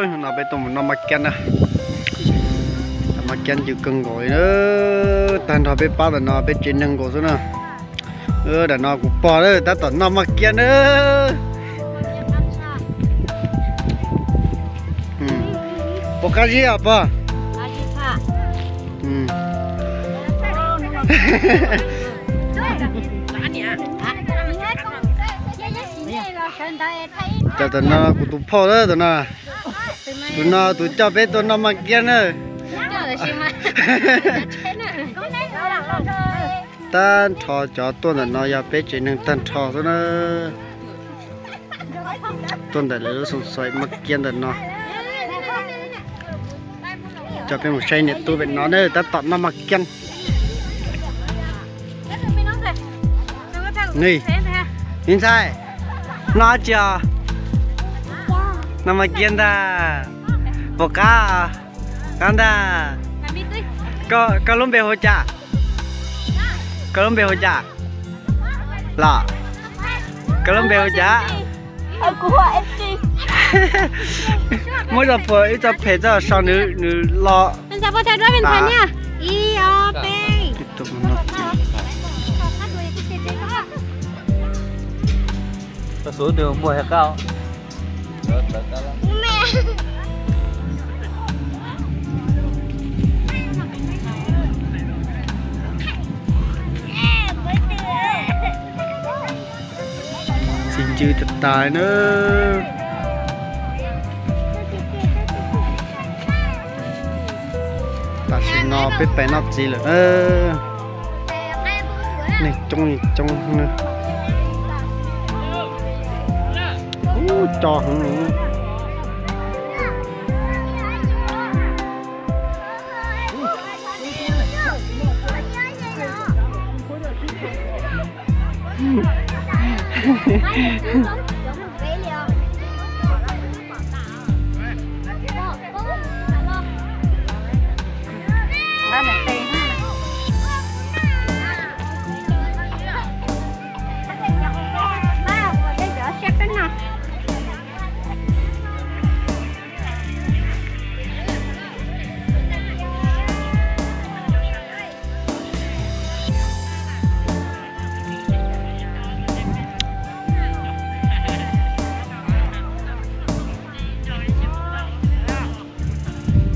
No peb tuaj mus noj maj kiab na. Maj kiab ncw kawg nkaus li na. Tag nrho peb pab ntawm no peb tsev neeg nkaus xwb na. Ntawm no kuv pog tab tom noj maj kiab na. Puas qab zib os pog? Cov tam no kuv tus phauj lawm tam no. Tus no tus coj peb tuaj noj maj kiab na. Tag nrho cov tuaj ntawm no yog peb tsev neeg tag nrho xwb na. Tuaj ntawm lawv lub xoo xais maj kiab ntawm no. Coj peb mus saib niam tub pem no na tab tom noj maj kiab. Ni, me ntxhais, noj dab tsi os? Noj maj kiab ntag. Puas qab? Qab ntag. Koj lub npe hu cas? Koj lub npe hu cas? Los, koj lub npe hu cas? Muab tso phuam ib tso phem tso so nws los. Txiv ncw tas tas na. Tam sim no peb pais noj txiv lawm na. Neeg coob li coob na. Ub, co heev.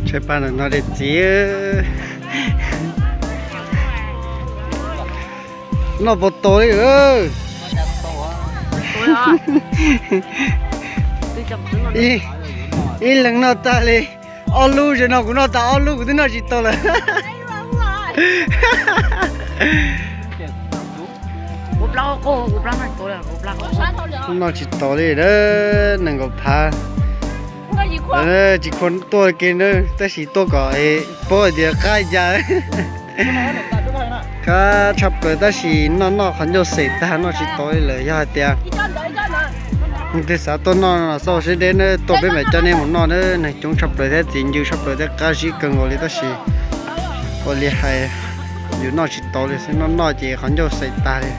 Tshaib plab ntawm no de txiv. Noj puas tau li. Ib leeg noj tag li ob lub, zaum no kuv noj tag ob lub kuv twb noj tsis tau lawm. Noj tsis tau li, nees nkaum phav. Tsis khuam tuaj ke na, tab sis tuaj kom paub hais tias qab cas. Qab tshaj plaws tab sis noj noj qhov ncauj xem tag noj tsis tau li lawm. Yog hais tias leej twg xav tuaj noj no xauj sib deb na, tuaj peb mam coj nej mus noj na. Neeg coob tshaj plaws thiab txiv ncw tshaj plaws thiab qab zib kawg nkaus li tab sis ua li hais yus noj tsis tau li xwb, noj noj ces qhov ncauj xem tag li.